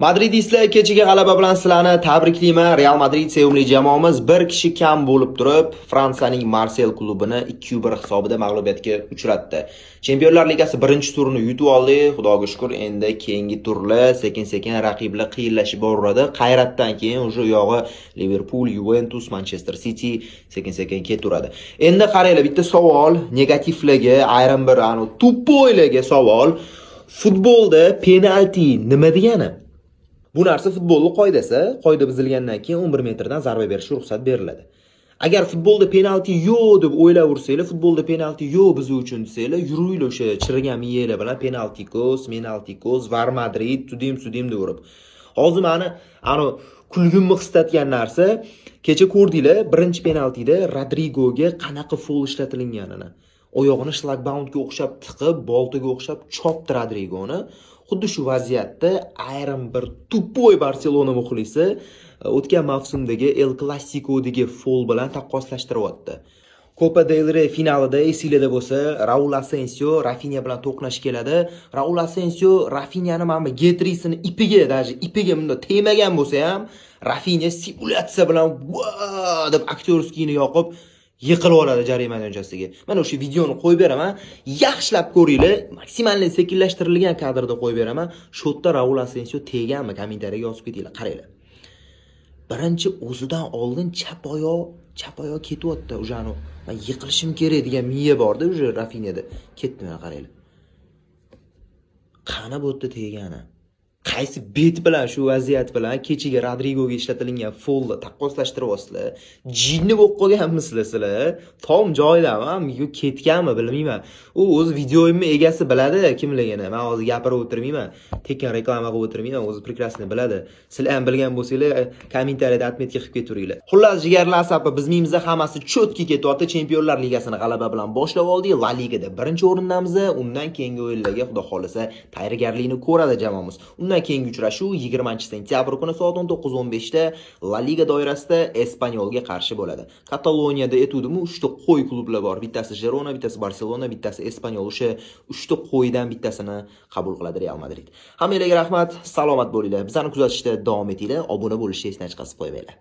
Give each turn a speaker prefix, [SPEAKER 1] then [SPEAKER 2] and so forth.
[SPEAKER 1] Madridistlar, kechagi g'alaba bilan sizlarni tabriklayman. Real Madrid sevimli jamoamiz bir kishi kam bo'lib turib, Fransiyaning Marsel klubini 2-1 hisobida mag'lubiyatga uchratdi. Chempionlar Ligasi birinchi turini yutib oldik. Xudoga shukr, endi keyingi turlar sekin-sekin raqiblar qiyinlashib boraveradi. Qayratdan keyin уже u yog'i Liverpool, Juventus, Manchester City sekin-sekin ketaveradi. Endi qaranglar, bitta savol, negativlarga, ayrim bir anu тупой larga savol. Futbolda penalti nima degani? Bu narsa futbolning qoidasi. Qoida buzilgandan keyin 11 metrdan zarba berishga ruxsat beriladi. Agar futbolda penalti yo'q deb o'ylab ursanglar, futbolda penalti yo'q biz uchun desanglar, yuringlar o'sha chirigan miyanglar bilan penalti ko'z, penalti ko'z, VAR Madrid, тудым-сюдым deb urib. Hozir mani anu kulgimni qistatgan narsa, kecha ko'rdinglar, birinchi penaltida Rodrigoga qanaqa fol ishlatilinganini. Oyog'ini shlagbaumga o'xshab tiqib, boltaga o'xshab chopdi Rodrigoni. Xuddi shu vaziyatda ayrim bir тупой Barselona muxlisi o'tgan mavsumdagi El Clasico'dagi fol bilan taqqoslashtiryapti. Copa del Rey finalida, esinglarda bo'lsa, Raul Asensio Rafinha bilan to'qnash keladi. Raul Asensio Rafinhani mana bu getrisini ipiga, даже ipiga bunday tegmagan bo'lsa ham, Rafinha simulyatsiya bilan "Va!" deb актёрский ni yoqib yiqilib oladi jarima maydonchasiga. Mana o'sha videoni qo'yib beraman. Yaxshilab ko'ringlar. Maksimalniy sekinlashtirilgan kadrda qo'yib beraman. Shu yerda Raul Asensio teganmi? Kommentariyaga yozib ketinglar, qaranglar. Birinchi o'zidan oldin chap oyoq ketyapti. Уже anu man yiqilishim kerak degan miya borda уже Rafinhada. Ketdi, mana qaranglar. Qani bu yerda tegani? Qaysi bet bilan shu vaziyat bilan kechagi Rodrigoga ishlatilingan folni taqqoslashtiryapsizlar? Jinni bo'lib qolganmisizlar sizlar? Tom joyidami? Yo ketganmi, bilmayman. U o'zi videoimni egasi biladi kimligini. Men hozir gapirib o'tirmayman. Tekin reklama qilib o'tirmayman. O'zi прекрасно biladi. Sizlar ham bilgan bo'lsanglar, kommentariyada отметка qilib ketaveringlar. Xullas, jigarlar, asabi bizmimizda hammasi чётко ketyapti. Chempionlar Ligasini g'alaba bilan boshlab oldik. La Ligada birinchi o'rindamiz. Undan keyingi o'yinlarga Xudo xolasa tayyorgarlikni ko'radi jamoamiz. Undan keyingi uchrashuv 20-sentyabr kuni soat 19:15 da La Liga doirasida Espanyolga qarshi bo'ladi. Kataloniyada aytuvdimi, 3 ta qo'y klublar bor. Bittasi Girona, bittasi Barselona, bittasi Espanyol. O'sha 3 ta qo'ydan bittasini qabul qiladi Real Madrid. Hammanglarga rahmat, salomat bo'linglar. Bizani kuzatishda davom etinglar. Obuna bo'lishni esdan chiqarib qo'ymanglar.